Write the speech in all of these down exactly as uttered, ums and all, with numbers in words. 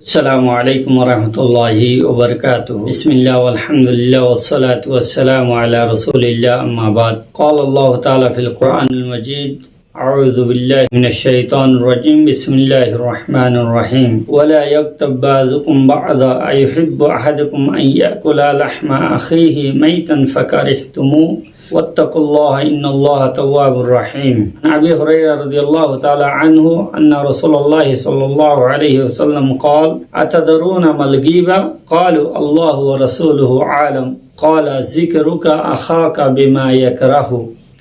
السلام عليكم ورحمة الله وبركاته. بسم الله والحمد لله والصلاة والسلام على رسول الله، أما بعد. قال الله تعالى في القرآن المجيد: أعوذ بالله من الشيطان الرجيم. بسم الله الرحمن الرحيم. ولا يغتب بعضكم بعضا أيحب أحدكم أن يأكل لحم أخيه ميتا فكرهتموه واتقوا الله إن الله تواب رحيم. عن أبي هريرة رضي الله تعالى عنه أن رسول الله صلى الله عليه وسلم قال: أتدرون ما الغيبة؟ قالوا: الله ورسوله أعلم. قال: ذكرك أخاك بما يكره.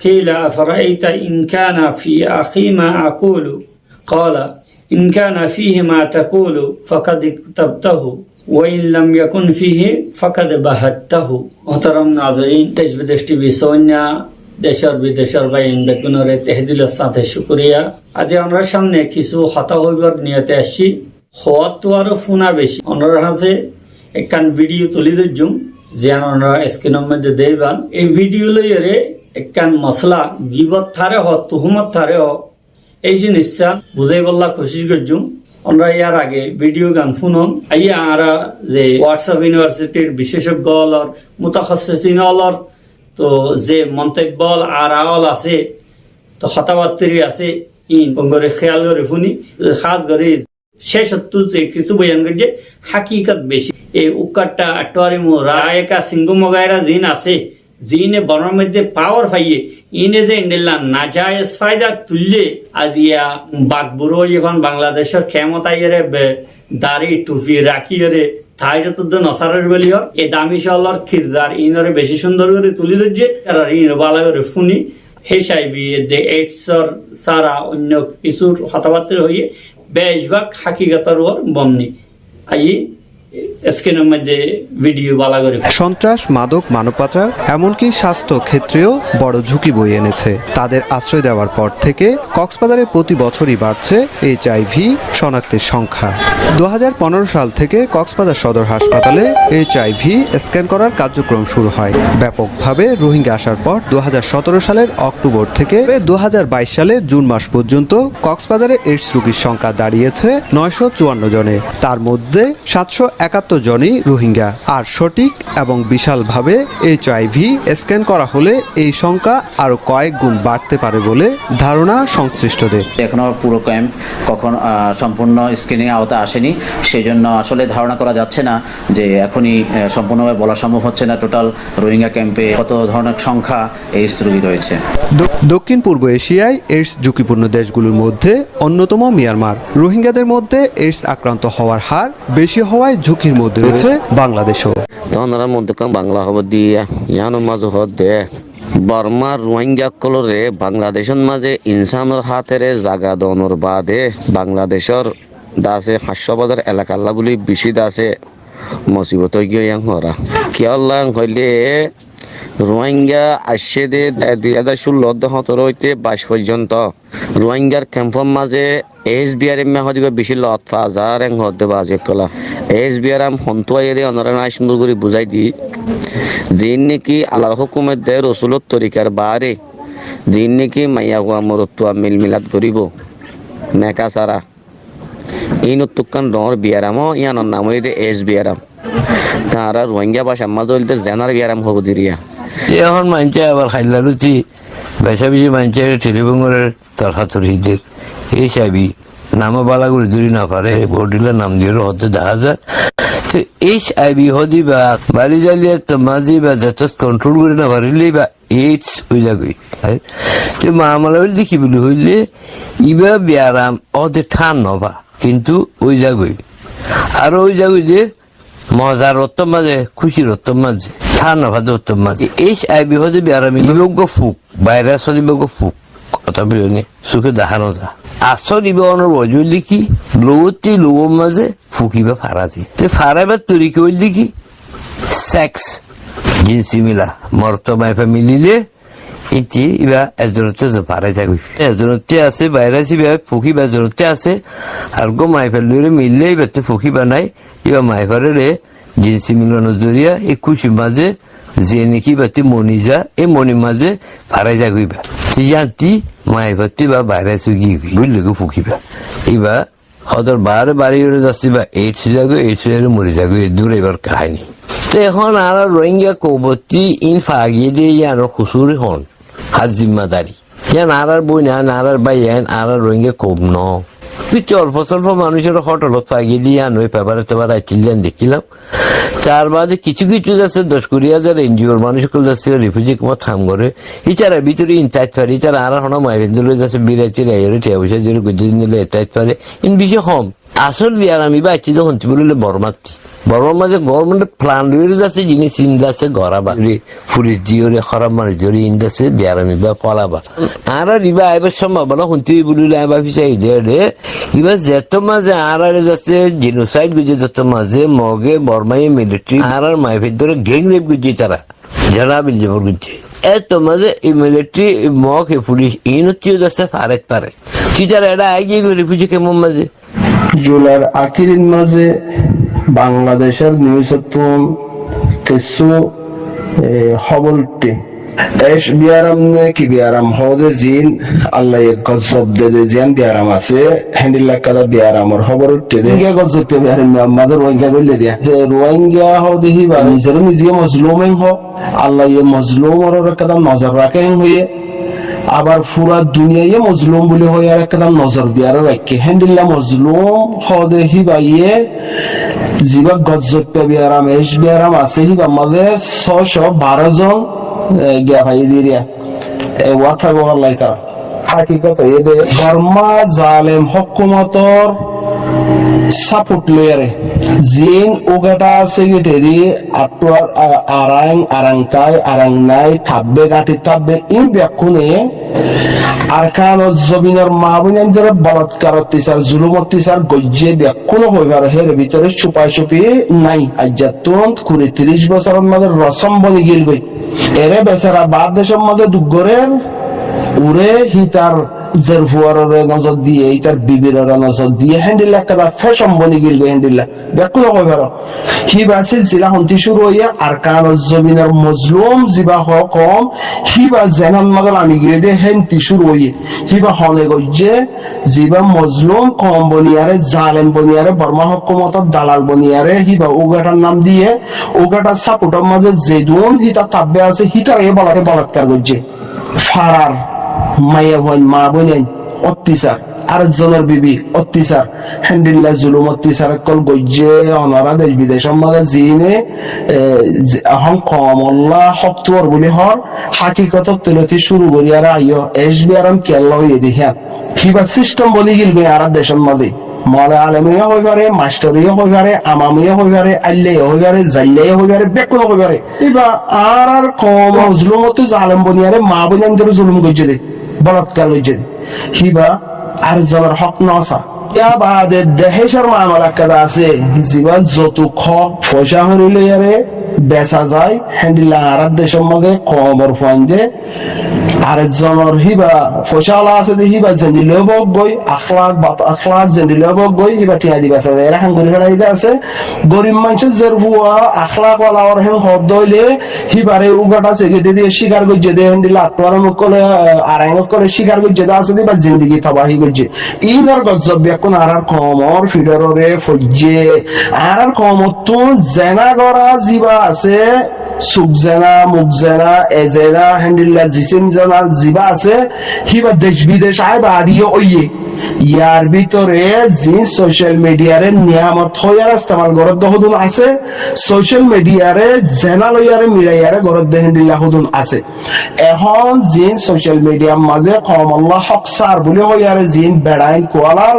قيل: أفرأيت إن كان في أخي ما أقول؟ قال: إن كان فيه ما تقول فقد اغتبته، وإن لم يكن فيه فقد بهته. Muhtaram nazirin, Desh Bidesh T V sóinna, decór bidecór báiyain beggúnoré tehe dilor sáñte cúkuriya. Aijja onórar sámne kissú hotá hoibar niyote aiccí. Hoóttu aró fúna beci. Onórar hañsé ekkán video tulí dóijjum, ziyán onóra screen or moidde deiban. Ei video loiyóre ekkán mosala, gibot taré hoó, tuhumot taré hoó, ei jinissan buzáibolla kucíc goijjum. Onóra yar age video gán fúnon. Aijja añára ze WhatsApp University r bicecoggo ólor, mutakhassesin ólor, to ze montobbo ól, ara ól asé, to hotábattari asé, íin fon gorí kéyal gorí fúni, hás gorí cécottú ze kissú boyan goijjé, hákikot beci. Ei ukkatta, attuari mura, eka, singum ogaira ziín asé, ziíne Bormar moidde pawar faiyé, iíne ze endilla najayez faida tuillé, aijja bak buro óiye fán Bangladecór kemot aiyóre be dari tufi rakíyóre tahajjud udde nosarer bóli hoór, e dami cóolor kirdar iínoré beci cúndor gorí tulí dóijje, ar iínoré bála gorí fúni, H I V edde AIDS or sára oinno kissúr hotábattari hoiyé, becbák hákikotor uore bomni. Aijja screen or moidde video bála gorí fúni. সন্ত্রাস, মাদক, মানব পাচার, এমনকি স্বাস্থ্য ক্ষেত্রেও বড় ঝুঁকি বয়ে এনেছে। তাদের আশ্রয় দেওয়ার পর থেকে কক্সবাজারে প্রতি বছরই বাড়ছে এইচআইভি শনাক্তের সংখ্যা। দু হাজার পনেরো সাল থেকে কক্সবাজার সদর হাসপাতালে এইচআইভি স্ক্যান করার কার্যক্রম শুরু হয়। ব্যাপকভাবে রোহিঙ্গা আসার পর দু হাজার সতেরো সালের অক্টোবর থেকে দু হাজার বাইশ সালের জুন মাস পর্যন্ত কক্সবাজারে এইডস রোগীর সংখ্যা দাঁড়িয়েছে নয়শো চুয়ান্ন জনে। তার মধ্যে সাতশো একাত্তর জনই রোহিঙ্গা। আর সঠিক এবং বিশালভাবে এইচআইভি স্ক্যান করা হলে এই সংখ্যা আরও কয়েক গুণ বাড়তে পারে বলে ধারণা সংশ্লিষ্টদের। এখনো পুরো ক্যাম্প কখন, আহ, সম্পূর্ণ স্ক্রিনিং আওতায় আসেনি, সেই জন্য আসলে ধারণা করা যাচ্ছে না যে এখনই, আহ, সম্পূর্ণভাবে বলা সম্ভব হচ্ছে না টোটাল রোহিঙ্গা ক্যাম্পে কত ধরনের সংখ্যা এইডস রোগী রয়েছে। দ-, দক্ষিণ পূর্ব এশিয়ায় এইডস ঝুঁকিপূর্ণ দেশগুলোর মধ্যে অন্যতম মিয়ানমার। রোহিঙ্গাদের মধ্যে এইডস আক্রান্ত হওয়ার হার বেশি হওয়ায় ঝুঁকির মধ্যে রয়েছে বাংলাদেশও। Te onorar muúntu ekkán Bangla hóbor diya, yiánor mazé hoódde, Bormar Ruáingga ókkolóre Bangladecót mazé insánor hátore zaga doonor baade Bangladecór de asé hañccó bazar elakalla bóli bicí de asé mosibot óigiyoi yián hoóra. Kiyólla yián hoilé Ruáingga aiccé dé, e, dui házar cúllo de hótoro óite baic foijjonto Ruáinggar kempór mazé H B R M e hoódde íba bicí lot fa zar, en hoódde bazi ókkola. H B R M hontú aiyé dé onorá aññí cúndor gorí buzái di. Ziín néki Allar hókum edde, Rosulor torikar baáre, ziín néki maiyafua morotfua milmilat goríbou, neka sára. Iínottú ekkán dhoóñr biyaram ó, yíanor nam óilde H B R M. Te añára Ruáingga bácar mazé óilde zenar biyaram hoóbou diriya. Ehón maincé abar hailla ruti, beca beci maincé telifón gorér, torha torhi der. H I V nam ó bála gorí dóri nofaré, bodila nam diyóre hoódde dehá zar. Te H I V hoódde íba bari zaile to mazé íba zetas kontrol gorí nofarilé íba AIDS ói zagói. Te mamala óilde ki buli hoilé, íba biyaram óde than nofa, kintu ói zagói. Aró ói zagói ze mozar ottór mazé, kúcir ottór mazé, than nofa de ottór mazé. H I V hoóde biyaram íba uggwá fuk, vairas hoóde íba uggwá fuk. Hotá buzóni, suke dehá no za. Asól íba onor wojá óilde ki, louwottí louwor mazé fuk íba fara de. Te faraibar torika óilde ki, seks, jinsi mila, morot maiyafua mililé, íte íba ezzonottú ezzo farai zagói. Ezzonottú asé, vairas íba, fuk íba ezzonottú asé, ar uggwá maiyafuar lói mililé íbattú fuk íba nái, íba maiyafuaré jinsi milonor zoriya, e kúcir mazé, ziyan néki íbattú moni za, e monir mazé farai zagói íba. Te yíanttú maiyafuattú íba vairas ói giyói, buli lagé fuk íba. Íba Hódor baáre bari óre zasé íba AIDS ói zagói, AIDS ói óre mori zagói, eddúr íbar kaháni. Te ehón añára Rohingya koumottí iín faa giyé dé yíanor kusúri hon, hár zimmadari. Yían añárar bóin ain, añárar bái ain, añára Rohingya koum noó. Kissú olfo solfo manúicoré hótolot faa giyé dé yían ói pefar tefar aiccíl dé yían dekílam. Tar baade kissú kissú zasé doc kuri házar NGO r manúic ókkol zasé rifuji kemot ham goré. Ítarar bútore iín táit fare, ítara añárar honó maiyafuaindóre zasé bírai tírai óre, tiañ foicá diyóre goijjé dé yían óile táit fare. Iín beci hom. Asól biyaram ibá aiccé dé hontú buli óile Bormattú. Bormar mazé government e plan loiyóre zasé jinis iín zasé gorába. Óre fulis diyóre, hóraf manúic diyóre iín zasé biyaram ibá fólaba. Añárar ibá aibar sombabona hontú buli óile añí báfi sai dé re. Ibá zettót mazé añárare zasé genocide goijjé, zettót mazé Moge, Bormaye militari, añárar maiyafuaindóre gang rape goijjé ítara. Zena bilde bor goijjé. Ettót mazé e militari, e Mog, e fulis, iínottú zasé faret fare. Ítara eçé aigiyé goi rifuji kemor mazé. Julair akirir mazé Bangladecór niusottún kissú, e, hóbor uiththé. Ec biyaram né ki biyaram hoóde ziín Allaye gozzob dede ziyán biyaram asé, héndilla ekkán biyaramor hóbor uiththé dé. Rohingya gozzob biyaram mazé Rohingya goillé diya. Ze Rohingya hoóde híba nizoré nize mozlum en hoó. Allaye mozlumor uore ekkán nozor raké hén hoiyé, abar fura duniyaiye mozlum buli hoiyaré ekkán nozor diyaré raikké. Héndilla mozlum hoóde híbaye zibá gozzob biyaram, ec biyaram asé, híbar mazé só cót baró zon, e, giya faiyé dé riya. E, ward faibo hollá ítara. Hakikot óiye dé, Borma zalem hókumotor support loiyaré, ziín Uganda secretary attúar, a-, Arang, Arangtai, Arangnai, tábbe, gáñthi tábbe, iín bekkúne Arkanor zobinor maa bóinaindóre bolotkar, ottisar, zulum ottisar goijjé, bekkúne hoi faro, hér bútore cupa cupi nái. Aijjattún kuri tiríc bosóror mazé rosom boni gilgoi. Ere besara baár decór mazé duk gorér, uore hítar zerfuarore nozor diyé, hítar bibirore nozor diyé, héndilla ekkán fecon boni gilgoi héndilla. Bekkúne hoi faro. Híba silsila hontú cúru óiye, Arkanor zobinor mozlum zibá hoó koum, híba zenat mazé lami giyé dé hénttu cúru óiye. Híba hone goijjé, zibá mozlum koum boniyaré, zalem boniyaré, Borma hókumotor dalal boniyaré, híba Ugandar nam diyé, Ugandar saportor mazé zedún híta tábbe asé, hítaré bala-, balatkar goijjé. Farar, maiyafuain, maa bóinain, ottisar, ar zonor bibi, ottisar, héndilla zulum ottisar ókkol goijjé, onora dec bidecor mazé ziíne, e, zi-, ehón koumolla hók tuwar buli hoór, hakikotottú loti cúru gorí ar aiyó, ec biyaram kiyólla óiye dé híyan. Híba sistem boni gilgoi añárar decór mazé. Mole aleme yó hoi fare, mastore yó hoi fare, amame yó hoi fare, ailleye yó hoi fare, zailleye yó hoi fare, bekkúne hoi fare. Híba añárar koum mozlumottú zalem boniyaré maa bóinaindóre zulum goijjé dé, bolotkar goijjé dé. Híba ar zonor hók nosá. Yá baade dehecor mamela ekkán asé, zibá zoutuk hoó, foicá horí loiyaré besa zai, héndilla añárar decór mazé koumor fuainde Ar zonor híba foicá ola asé dé híba zendilla óibou goi, akhlak, bad akhlak zendilla óibou goi, híba thiañ di besa zai, eré ham gorí félai dé asé. Gorib maincór zerfua akhlak ola or hén hoódde óile, híbaré Uganda secretary ye cíkar goijjé dé, héndilla attúar ókkole, Arang ókkole cíkar goijjé dé asé dé, híba zindigi tobahi goijjé. Iínor gozzob bekkún añárar koumor fidorore foijjé. Añárar koumottún zena gorá zibá asé, suk zena, muk zena, e zena, héndilla jisim zena zibá asé, híba dec bidec aái baade yó óiye. Yar bútore ziín social mediaré niyamot hoiyaré estemal gorédde hódun asé, social mediaré zena loiyaré milaiyaré gorédde héndilla hódun asé. Ehón ziín social mediar mazé koumolla hók sár buli hoiyaré ziín beçain kualar,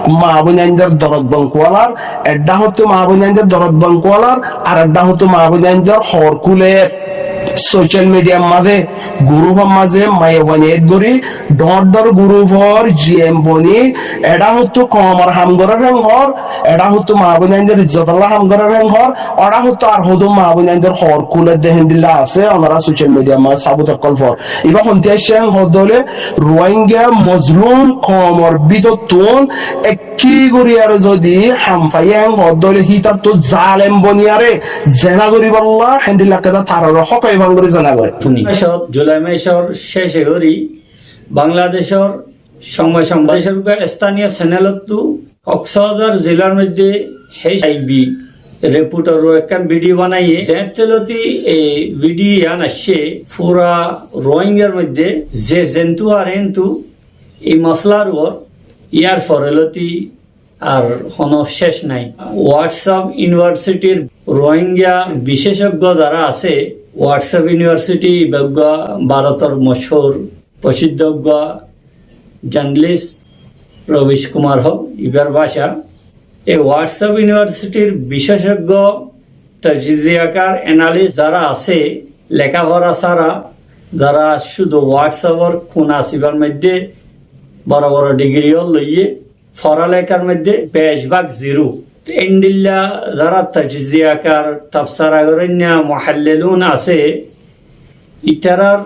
maa bóinaindor dorot bon kualar, edda hottú maa bóinaindor dorot bon kualar, ar edda hottú maa bóinaindor hoor kúler. Social mediar mazé, gurupor mazé maiyafuain add gorí, dhoóñr dhoóñr gurupor G M boni, edda hottú koumor ham gorér hén hoór, edda hottú maa bóinaindor izzotolla ham gorér hén hoór, edda hottú ar hoddún maa bóinaindor hoor kúler dé héndilla asé, onora social mediar mazé sabut ókkol for. Ibá hontú aiccé hén hoódde óile, Ruáinga mozlum koumor bútottún ek Ki gorí aró zodi ham faiyé hén hoódde óile hítattú zalem boniyaré zena goríbolla héndilla ekkán tararó hók ói fán gorí zena goré. Funi. Maisot, Julai maisor céce gorí Bangladecor somoi somoi decor uggwá estániyo senelottu Koksbazar zilar moiddé H I V reportor ekkán video banaiyé, zeéñtte lóti ei video yián aiccé, fura Rohingyar moiddé ze zeéntu ar eéntu ei masalar uore, yar fore lóti ar hono céc nai. WhatsApp Universityr Rohingya bicecoggo zara asé, WhatsApp University ibá uggwá Bharotor mochhur, prosiddho uggwá journalist Ravish Kumar hó, ibar báca. E WhatsApp Universityr bicecoggo, tajziyakar, analyst zara asé, lekafora sára, zara cúdu WhatsAppor kunas ibar moiddé boro boro degree ól loiyé, foralekar moiddé becbák zero. Endilla zara tajziyakar, tafsara goróinna, muhallilun asé, itarar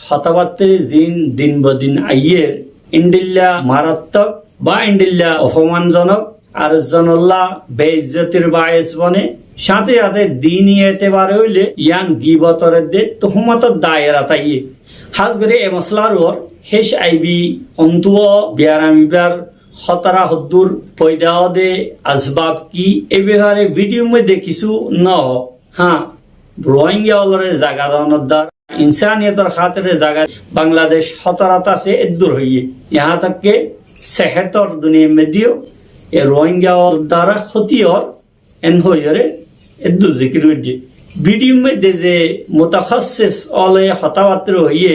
hotábattári ziín din bodin aiyér, endilla marattók ba endilla ofomanjonok, ar zonolla beizzotir baes bone, cáñte cáñte dini etebare óile yián gibotore de tohumotor daerat aiyé. Hás gorí e masalar uore H I V ontuwá biyaram ibar hótara hoddúr foida ó de, asbab ki, e befare video moiddé kissú no hó. Há, Rohingya ólore zaga donor dar, insaniyotor hátire zaga, Bangladec hótarat asé eddúr hoiyé. Yahá tak ke sehetor duniyar moiddé yó e Rohingya ólor dara hóti ór, en hoiyóre eddúr zikir goijjé. Video moiddé ze mutakhassis óle hotábattári hoiyé,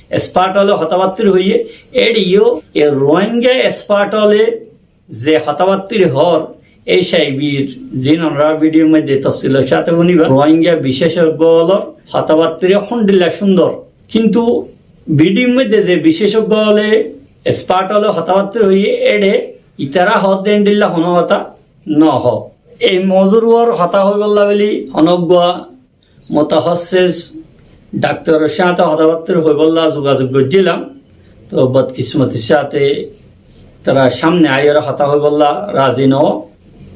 expert óle hotábattári hoiyé, eçé yó e Rohingya expert óle ze hotábattári hoór, H I Vr ziín onora video moiddé tofsilor cáñte fúniba, Rohingya bicecoggo ólor hotábattári hondilla cúndor. Kintu video moiddé ze bicecoggo óle, expert óle hotábattári hoiyé, eçé itara hoódde endilla honó hotá no hó. Ei mozur uore hotá hoibólla buli honó uggwá mutakhassis daktoror cáñte hotábattári hoibólla zugazug goijjílam. Toh bodkismotir cáñte tará cámne aiyóre hotá hoibólla razi no.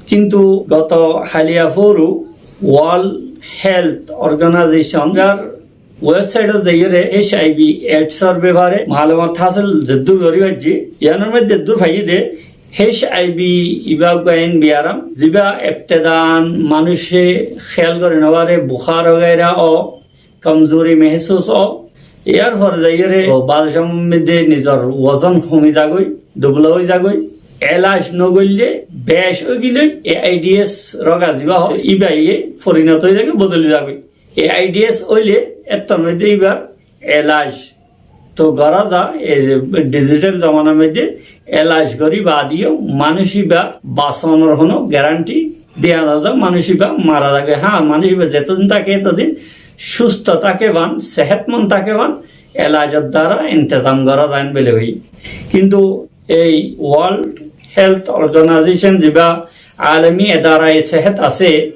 Kintu goto háliya fóru World Health Organization ar website ot zaiyóre H I V AIDS or befare malumat hásil zeddúr gorí faijjí, yiánor moiddé eddúr faiyí de, H I V ibá uggwá en biyaram, zibá ebtedan manúice héyal gorí no fare, bukhár wagaira ó, komzuri mehsus ó, yar fore zaiyóre ó bad somor moiddé nizor wozon homi zagói, dubla ói zagói. Elaj no goille bec ói gilé A I D S roga zibá ó, ibá iye forinot ói zagói, bodoli zagói. A I D S óile ettór moiddé ibár elaj. Toh gorá za, ei ze digital zomanar moiddé elaj gorí baade yó manúic ibá basonor honó guarantee deya no za, manúic ibá mara zagói. Há, manúic ibá zetodin táke etodin cústo táke fán, sehétmon táke fán, elajor dara intezam gorá za en buli hoiyé. Kintu ei World Health Organization zibá alami edara e sehet asé,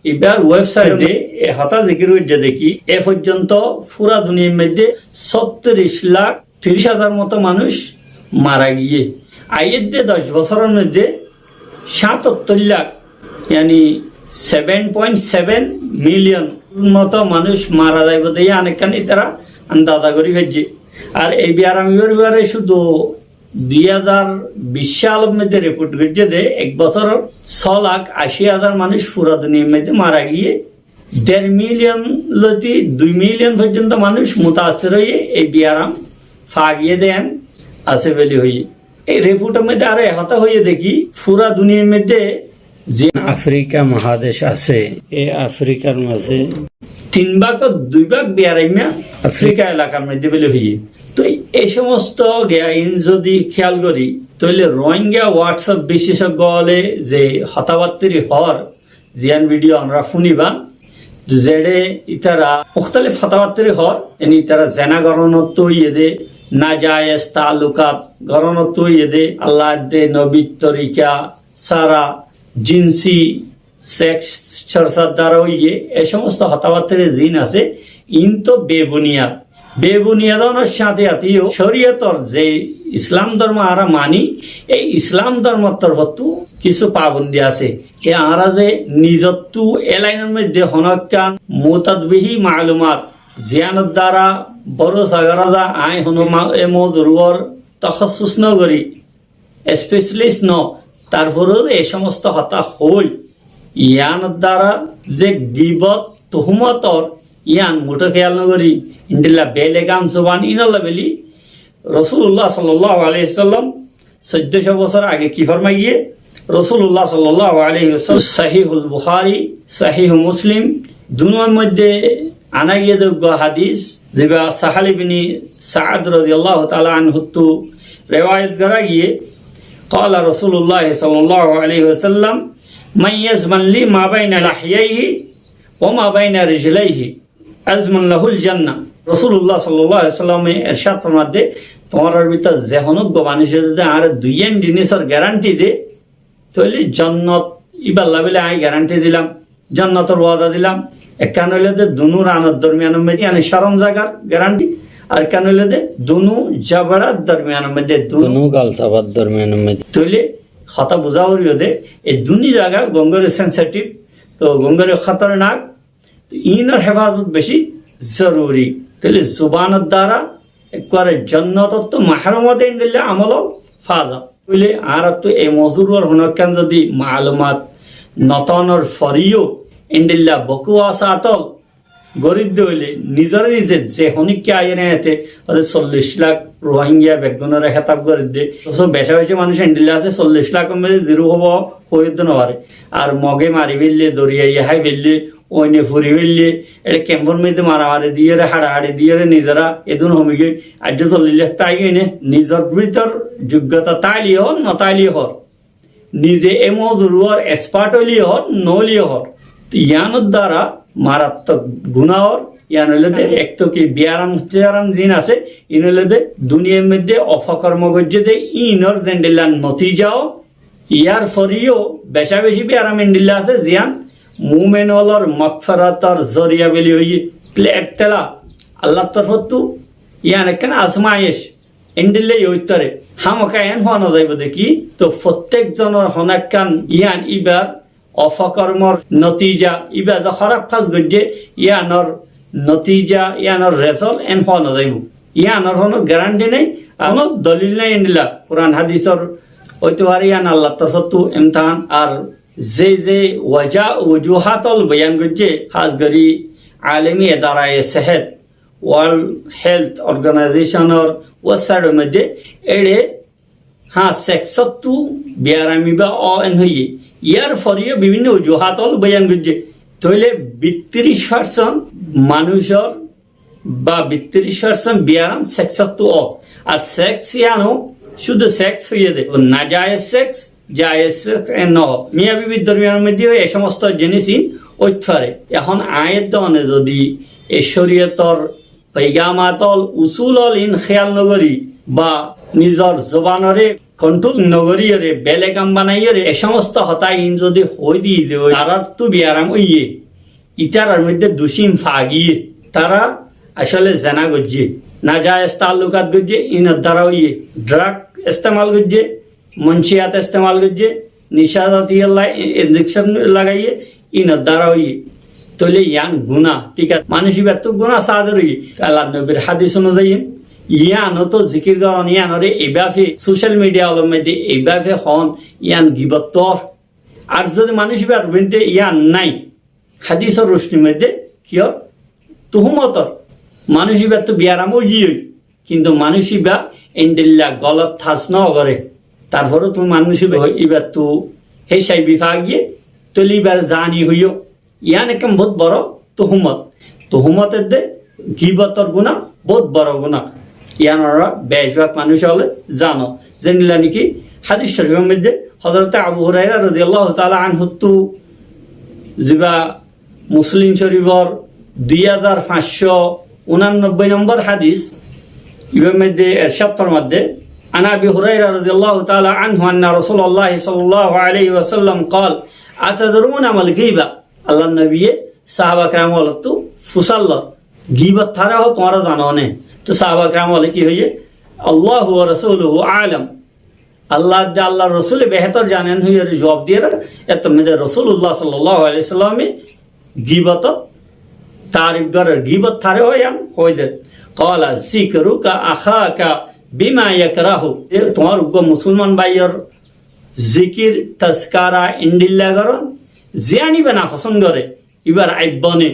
ibár website de e hotá zikir goijjé de ki, e foijjonto fura duniyar moiddé sóttiríc lak tiríc házar moto manúic mara giyé. Aiyédde doc bosóror moiddé sátattór lak, yani seven point seven million moto manúic mara zaibo de, yián ekkán itará andaza gorí faijjé. Ar ei biyaram ibár befare cúdu dui házar bic salor moiddé report goijjé de ek bosórot só lak aci házar manúic fura duniyar moiddé mara giyé, der million lóti dui million foijjonto manúic mutassir óiye, ei biyaram faa giyé de en asé buli hoiyé. Ei reportor moiddé aró e hotá hoiyé de ki, fura duniyar moiddé ze Afrika mahadec asé, e Afrikar mazé tin bágor dui bák biyaraimma Afrika elakar moiddé buli hoiyé. Toi ei somosto giyan zodi kéyal gorí, toile Rohingya WhatsApp bicecoggo óle ze hotábattári hoór, ziyán video onora fúniba, zeçé itará muktalif hotábattári hoór, eni itará zena gorónottú óiye de, najayez taallukat gorónottú óiye de, Allah edde, nobir torika sára, jinsi sex corcar dara óiye, e somosto hotábattári ziín asé, iín to bebuniyad. Bebuniyad ónor cáñte cáñte yó córiyotor ze Islam dórmo añára maní, ei Islam dórmor torfottú kissú pabondi asé. E añára ze nizottú e lainor moiddé honó ekkán mutadbihi malumat, ziyánor dara borosa gorá za, aññí honó ma-, e mozur uore tohassus no gorí, specialist no, Tarfore e somosto hotá hoói, iánor duara ze gibot, tuhumotor, ián muthó kéyal nogorí, endilla belegam zuban inolla beli Rosulullah sallallahu alaihi wasallam soiddocó bosór age ki formai giyé? Rosulullah sallallahu alaihi wasallam Sahihul Bukhari, Sahihu Muslim, dunúar moidde ana giyé de uggwá hadis, ziba Sahal ibni Saad radiyallahu taala anhuttu rewayat gora giyé, قال رسول الله صلى الله عليه وسلم: من يضمن لي ما بين لحييه وما بين رجليه أضمن له الجنة. Rosulullah sallallahu alaihi wasallam e ercad formadde, tuáñrar bútore ze honó uggwá manúice zodi añáre duiyán jinisor garanti de, tóile jonnot íballa beli añí garanti dilam, jonnotor wada dilam. Ekkán óilde dunú ranor dormiyanor moidde, yáni corom zagar garanti, ar ekkán óilde dunú zabarar dormiyanor moidde, dunú Dunú galsafar dormiyanor moidde. Tóile hotá buzá foribó de, e dunú zaga gongóre sensitive, to gongóre hótornak, to iínor hefazot beci zoruri. Tóile zubanor duara ekkuare jonnotottú mahrum óde endilla amol ol fa za. Tóile añárattu e mozuror honókkán zodi malumat notónor foreyó endilla bokuwa satol goridde óile nizore nize ze honikka aiyóre ete óde sollic lak Rohingya beggúnore hetab goridde. Oso beca beca manúic endilla asé sollic lakor moidde zero hobo hoiyódde no fare. Ar Moge mari félile, doriyaiye hái félile, oine furi félile, ere kemfor moidde maramari diyóre, haçahaçi diyóre nizora edún homi giyói. Aijjó sollic lak táigiyói ne, nizor bútor joggota táile hoór, no táile hoór. Nize e mozuror expert óile hoór, no óile hoór. Iánor duara marattok guná ór, ián óilde ek to ki biyaram tiyaram ziín asé, iín óilde duniyair moidde ofokormo goijjé de, iínor zendilla notija ó, yar foreyó beca beci biyaram endilla asé, ziyán mumin ólor mokferator zoriya beli óiye. Tóile ebtela, Allar torfottu ián ekkán azmaic, endilla óit fare. Hámaka en hoó no zaibo de ki, to fottek zonor honókkán ián íbar ofokormor notija, íba ze hóraf kas goijjé, iánor notija, iánor result en hoó no zaibo. Iánor honó garanti nái, honó dolil nái endilla. Kuran hadisor óito fare ián Allar torfottu imtihan. Ar ze ze waja, wujuhat ól boyan goijjé, hás gorí alemi edaraye sehet, World Health Organization or website or moidde, ere, há, sex ottu biyarami ba ó en hoiye. Yar foreyó bibinno ujuhat ól boyan goijjé. Tóile bittiríc percent manúicor ba bittiríc percent biyaram sex ottu ó. Ar sex iáno cúdu sex hoiye de. Najayez sex, jayez sex en no ó. Miya bibir dormiyanor moidde e somosto jinis iín óit fare. Ehón aññí edde one zodi e coriyotor paigamat ól, usul ól iín kéyal no gorí ba nizor zubanore kontrol no goríyore, belegam banaiyore, e somosto hotá iín zodi hoi di de ói, taráttu biyaram óiye, ítarar moidde ducín fa giyé, tará asóle zena goijjé, najayez taallukat goijjé, iínor duara óiye, drug estemal goijjé, monshiyat estemal goijjé, nicá zatiyo la-, injekcon lagaiyé, iínor duara óiye. Tóile ián guná, thík asé. Manúic íbattu guná sader óiye. Allar nobir hadis onuzayi ián ó to zikir goron, iánore eibafe social media ólor moidde eibafe hoón, ián gibot tór. Ar zodi manúic íbar bútore ián nái, hadisor rucnir moidde ki ór? Tuhumotor. Manúic íbattu biyaram ói giyói, kintu manúic íba endilla golot hás no goré. Tarfore tuñí manúic íba, íbattu H I V fa giyé, tóile íbare zani hoiyó. Ián ekkán bout boro tuhumot. Tuhumot edde gibotor guná, bout boro guná. Ián añára beci bák manúic ókkole zano. Zendilla niki hadis corifor moidde Hozrote Abu Huraira roziyallahu taala anhuttu ziba Muslim corifor dui házar fañs cót unanobboi nombor hadis, íbar moidde ercad formadde, عن أبي هريرة رضي الله تعالى عنه أن رسول الله صلى الله عليه وسلم قال: أتدرون ما الغيبة؟ Allar nobiye sahaba keram ólottu fusallor, gibot taré hoó tuáñra zano né? To sahaba keram óle ki hoiyé? الله ورسوله أعلم. Allah edde Allar Rosule behétor zanen hoiyóre juab diyér. Ettór moidde Rosulullah sallallahu alaihi wasallame gibotot tarif gorer, gibot taré hoó ián hoói der. قال: ذكرك أخاك بما يكره. E tuáñr uggwá musolman báiyor zikir, tazkara, endilla goron, ziyán íba nafosón gore, íbar aibba ne,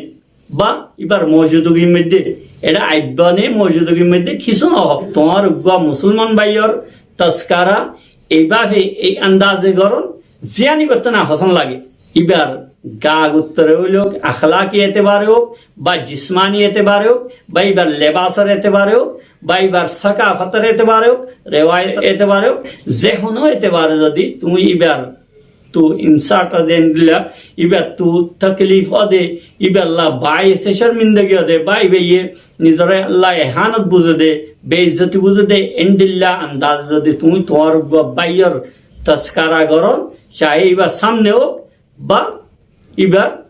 ba íbar mozudugir moidde, eçe aibba ne mozudugir moidde kissú no hoó. Tuáñr uggwá musolman báiyor tazkara eibafe, ei andaze goron, ziyán íbattú nafosón lage. Íbar gaa guttore óilok, akhlaki etebare ók, ba jismani etebare ók, ba íbar lebasor etebare ók, ba íbar sakafotor etebare ók, rewayot etebare ók, ze hono etebare zodi tuñí íbar ttu insult óde endilla, íbar ttu taklif óde, íbar lá baise shormindagi óde, ba íbaye nizore lá ehanot buzede, beizzoti buzede, endilla andaze zodi tuñí tuáñr uggwá báiyor tazkara goron, cahe íbar samne ók, ba íbar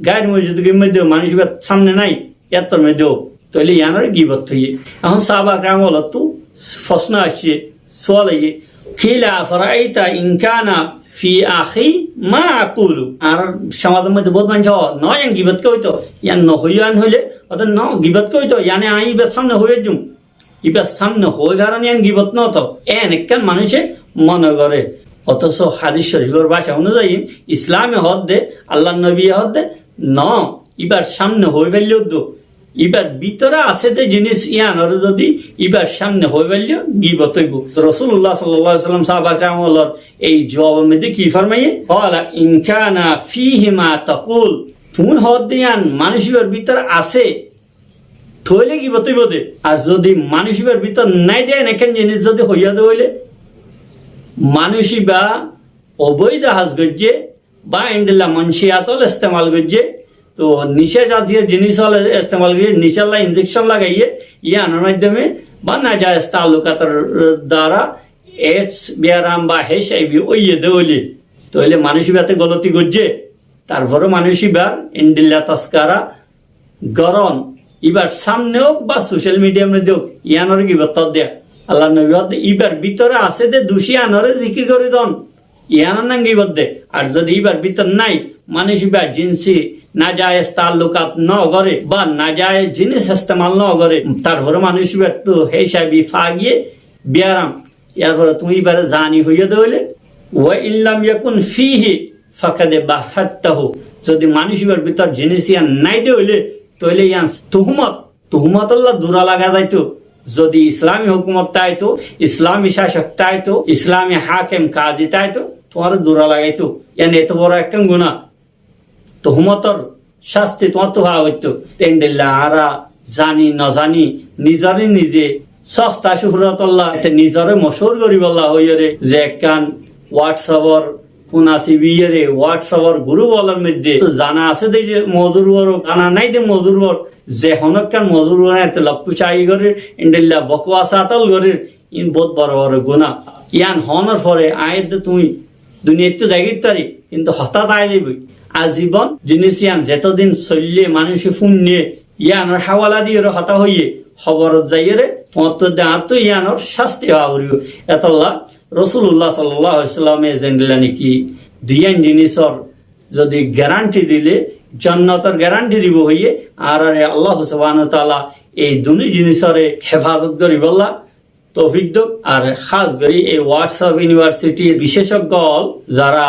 gair mozudugir moidde, manúic íbar samne nai, ettór moidde, tóile iyanore gibot hoiye. Ehón sahaba keram ókkolottu fosno aiccé, sual aiccé, "Qila afara'aita in kana fi akhi ma aqulu?" Añárar somazor moidde bout manúic hoó, "No, iyan gibot ke óito, iyan no hoiyo, iyan hoile, óto no, gibot ke óito, iyane añí íbar samne hoi aijjum." Íbar samne hoi faron iyan gibot no to, en ekkán manúice mone gore. Otoso hadis corifor baca onuzayi Islame hoódde, Allar nobiye hoódde, no, íbar samne hoi faille uddu. Íbar bútore asé de jinis iyanore zodi íbar samne hoi faille gibot óibo. Rosulullah sallallahu alaihi wasallam sahaba keram ókkolor ei zuwabor moidde ki formaiye? Qala in kana fihi ma taqul. Tuñí hoódde iyan manúic íbar bútore asé, tóile gibot óibo de. Ar zodi manúic íbar bútore nai de en ekkán jinis zodi hoiya de óile, manúic íba oboido ham goijje, ba endilla monshiyat ókkol estemal goijje, to nisha zatiyo jinis ókkol estemal goijje, nishalla injection lagaiye, iyanor maiddome ba najayez taallukator duara AIDS biyaram ba HIV óiye de óile, tóile manúic íbatte goloti goijje, tarfore manúic íbar endilla tazkara goron, íbar samne ók ba social media moidde ók, iyanore gibot hoódde. Allar nobi hoódde, íbar bútore asé de duc iyanore zikir gori don, iyanor nam gibot de. Ar zodi íbar bútore nai, manúic íba jinsi najayez taallukat no gore ba najayez jinis estemal no gore, tarfore manúic íbattu HIV fa giye biyaram, yarfore tuñí íbare zani hoiyo de óile, wa in lam yakun fihi faqad bahhattahu. Zodi manúic íbar bútore jinis iyan nai de óile, tóile iyan tuhumot, tuhumotolla dura laga zaito. Zodi Islami hukumot táito, Islami sasok táito, Islami hakem kazi táito, tuáñre dura lagaito. Iyan eto boro ekkán guna. Tuhumotor casti tuáñttu fa foitto. Endilla añára zani nozani nizore nize sosta cuhrotolla, ete nizore mochur goribolla hoiyore ze ekkán WhatsApp or kun asibiyore WhatsApp or group ókkolor moidde zana asé de ze mozur uore, zana nai de mozur uore, ze hono ekkán mozur uore ete lokku cai gorer, endilla bokwas atol gorer, in bout boro boro guna. Iyan honor fore añí edde tuñí duniyaittú zai gittári, kintu hotá tái zaiboi. Azibon jinis iyan zetodin soille manúice funne, iyanor hawala diyore hotá hoiye, hoborot zaiyore tuáñttu edde añáttu iyanor casti fa foribo. Etolla Rosulullah sallallahu alaihi wasallame zendilla niki duiyan jinisor zodi garanti dile, jonnotor garanti dibo hoiye, añárare Allah subhanahu wa taala ei duni jinisore hefazot goribolla toufik dok. Ar hás gori ei WhatsApp University r bicecoggo ókkol zara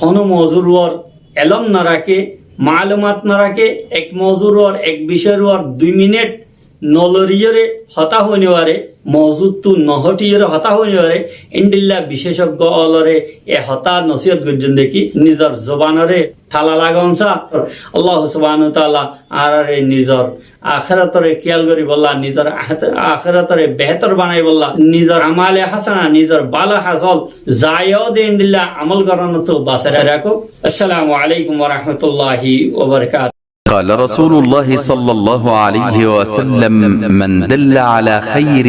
hono mozur uor elom no rake, malumat no rake, ek mozur uor, ek bicoyor uor dui minit no loriyore hotá hoinibare, mozuttu no hotiyore hotá hoinibare, endilla bicecoggo ókkolore e hotá nosiyot goijjon deki nizor zubanore tala lagon sa. Allah subhanahu wa taala añárare nizor ahératore kiyal goribolla, nizor ahet-, ahératore behetor banaibolla, nizor amale hasana, nizor bala hasol, zaiyo de endilla amol goronottu basai rakók. Assalamu alaikum wa rahmatullahi wa barakatuh. قال رسول الله صلى الله عليه وسلم: من دل على خير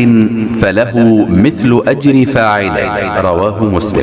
فله مثل أجر فاعله. رواه مسلم.